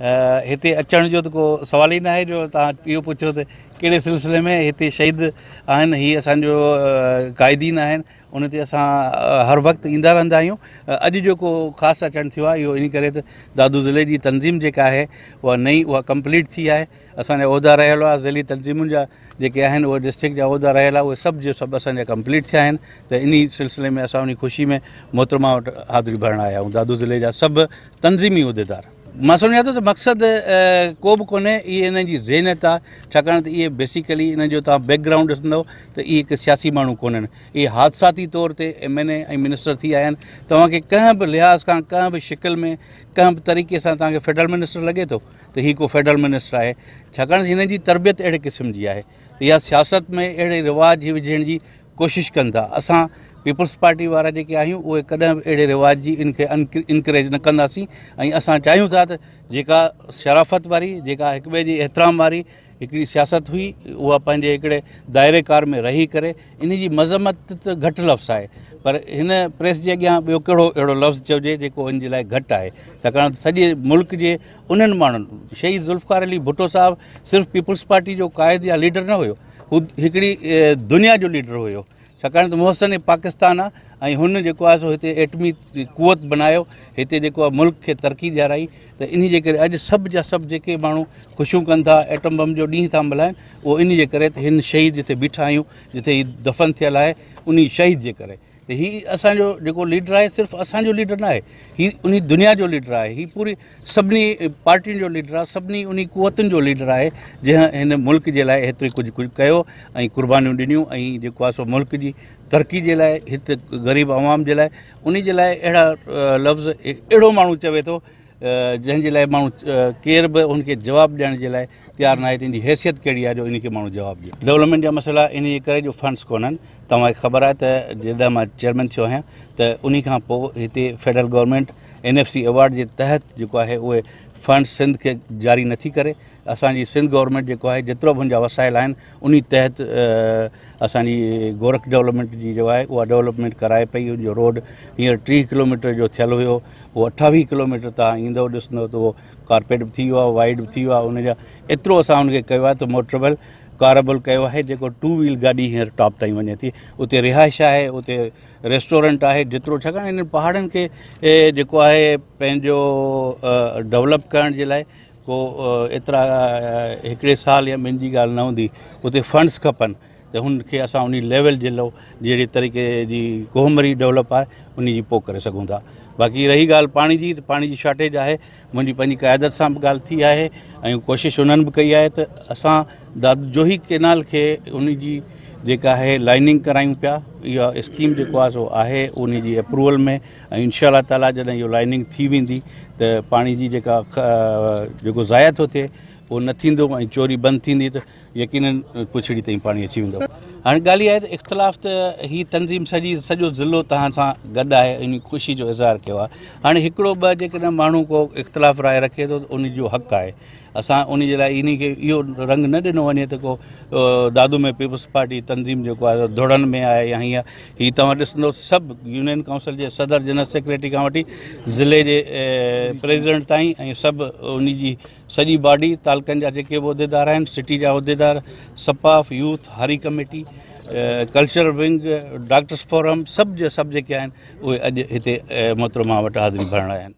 هتي اچڻ جو ته ڪو سوال ئي ناهي جو توهان اهو پڇو ته ڪهڙي سلسلي ۾ هتي شهيد آهن، هي اسان جو قائدين آهن، ان تي اسان هر وقت ايندا رهندا آهيون. اڄ جيڪو خاص اچڻ ٿيو آهي اهو ان ڪري ته دادو ضلعي جي تنظيم جيڪا آهي اها نئين اها ڪمپليٽ ٿي آهي. اسان جا عهدا رهيل هئا، ضلعي تنظيمن جا جيڪي آهن اهي ڊسٽرڪٽ جا عهدا رهيل هئا، اهي سڀ جو سڀ اسان جا ڪمپليٽ ٿيا آهن. ته انهي سلسلي ۾ اسان انهي خوشي ۾ محترمه وٽ حاضري ڀرڻ آيا آهيون. دادو ضلعي جا سڀ تنظيمي عهديدار. مان سمجهان ٿو ته مقصد ڪو به ڪونهي، اهي انهن جي ذهنيت آهي، ڇاڪاڻ ته اهي بيسيڪلي انهن جو توهان بيڪ گرائونڊ ڏسندؤ ته اهي هڪ سياسي ماڻهو ڪونهن، اهي حادثاتي طور تي ايم اين اي ۽ منسٽر ٿي آيا آهن. توهان کي ڪنهن به لحاظ کان ڪنهن به شڪل ۾ ڪنهن به طريقي سان توهان کي فيڊرل منسٽر لڳي ٿو ته هي ڪو فيڊرل منسٽر آهي، ڇاڪاڻ ته هنن جي تربيت اهڙي قسم جي آهي ته اها سياست ۾ اهڙي رواج وجهڻ جي ڪوشش ڪن ٿا. اسان پيپلز پارٽي وارا جيڪي آهيون اهي ڪڏهن به اهڙي رواج جي ان کي انڪريج نه ڪنداسين ۽ اسان چاهيون ٿا ته جيڪا شرافت واري، جيڪا هڪ ٻئي جي احترام واري هڪڙي سياست هئي اها پنهنجي هڪڙي دائري ڪار ۾ رهي ڪري ان جي مذمت ته گهٽ لفظ آهي، پر هن پريس جي اڳيان ٻيو ڪهڙو اهڙو لفظ چئجي جيڪو ان جي لاء گهٽ آهي، ڇاڪاڻ ته سڄي ملڪ جي انهن ماڻهن شهيد ذوالفقار علي ڀٽو صاحب صرف پيپلز پارٽي جو قائد يا ليڊر نه هيو، هو هڪڙي دنيا جو ليڊر هيو، ڇاڪاڻ ته محسن پاڪستان آ ۽ هن جيڪو آهي سو هتي ايٽمي قوت بنايو، هتي جيڪو آهي ملڪ کي ترقي ڏيارائي، ته انهي جي ڪري اڄ سڀ جا سڀ جيڪي ماڻهو خوشيون ڪن ٿا، ايٽم بم جو ڏينهن ٿا ملهائن، اهو انهي جي ڪري ته هن شهيد جتي بيٺا آهيون، جتي هي دفن ٿيل آهي، انهي شهيد جي ڪري. ته هي اسان جو جيڪو ليڊر آهي صرف اسان جو ليڊر نه آهي، هي انهي دنيا جو ليڊر آهي، هي پوري سڀني پارٽين جو ليڊر آهي، سڀني انهي قوتن جو ليڊر آهي جنهن هن ملڪ جي لاء هيتري ڪجهه ڪجهه ڪيو ۽ قربانيون ڏنيون ۽ جيڪو آهي سو ملڪ جي ترقي جي لاء هت غريب عوام جي لاء انهي جي لاء اهڙا لفظ اهڙو ماڻهو چوي ٿو جنهن جي لاء ماڻهو ڪير به ان کي جواب ڏيڻ جي لاء تيار ناهي ته ان جي حيثيت ڪهڙي آهي جو ان کي ماڻهو جواب ڏئي. ڊولپمينٽ جا مسئلا انهي جي ڪري جو فنڊس ڪونهن. توهان کي خبر آهي ته جڏهن مان چيئرمين ٿيو آهيان ته انهي کان پوء هتي federal government N F C award جي تحت جيڪو آهي اهي فنڊس سنڌ کي جاري نٿي ڪري. اسان جي سنڌ گورنمينٽ جيڪو آهي جيترو به ان جا وسائل آهن انهي تحت اسان جي گورک ڊولپمينٽ جي جو آهي اها ڊولپمينٽ ڪرائي پئي. ان جو روڊ هينئر 30 ڪلوميٽر جو ٿيل هيو اهو 28 ڪلوميٽر تان ايندو ڏسندو ته اهو ڪارپيٽ به ٿي ويو آهي، وائيڊ به ٿي ويو آهي. ان جا ايترو اسان ان کي ڪيو آهي ته موٽريبل ڪاربل ڪيو آهي جيڪو ٽو ويل گاڏي هينئر ٽاپ تائين وڃي ٿي. اتي رهائش آهي، اتي ريسٽورنٽ آهي، جيترو ڇاڪاڻ انهن پهاڙن کي جيڪو آهي پنهنجو ڊولپ ڪرڻ جي لاء ڪو ايترا هڪڙي سال يا ٻن جي ڳالهه نه هوندي، اتي فنڊس کپن ته هن کي اسان انهي ليول جي لو جهڙي طريقي جي ڪوهمري ڊولپ آهي انهي جي پوء ڪري سگهون ٿا. باقي رهي ڳالهه پاڻي جي ته پاڻي جي شارٽيج آهي. منهنجي پنهنجي قيادت سان به ڳالهه ٿي آهي ۽ ڪوشش انهن به ڪئي آهي ته اسان دادو جوهي ڪينال کي انهي جي جيڪا آهي لائننگ ڪرايون پيا. اها اسڪيم جيڪو آهي سو آهي انهي جي اپروول ۾ ۽ انشاء الله تعاليٰ جڏهن اهو لائننگ ٿي ويندي ته پاڻي جي جيڪا جيڪو ضايع ٿو ٿئي اهو نه ٿيندو ۽ چوري بند ٿيندي ته يقينن پڇڙي تائين پاڻي اچي ويندو. هاڻي ڳالهه اها آهي ته اختلاف ته هي تنظيم سڄي سڄو ضلعو توهان سان گڏ آهي ان خوشي جو اظهار ڪيو آهي. هاڻي هڪڙو ٻه جيڪڏهن ماڻهو ڪو اختلاف راء رکي ٿو ته ان جو حق آهي. اسان ان جي لاء انهي کي اهو رنگ نه ڏنو وڃي ته ڪو دادو ۾ پيپلز پارٽي تنظيم جيڪو آهي ڌڙن ۾ آهي يا هيئن. هي توهان ڏسندو سڀ يونين ڪائونسل جي صدر جنرل سيڪريٽري کان وٺي ضلعي جي پريزيڊنٽ تائين ۽ سڀ ان جي سڄي باڊي، تعلقن جا جيڪي به عهديدار آهن، سٽي جا عهديدار، سپاف، يوٿ، هاري committee, cultural wing, doctors forum, سڀ جا سڀ جيڪي آهن اهي اڄ هتي محترمه وٽ حاضري ڀرڻ آيا آهن.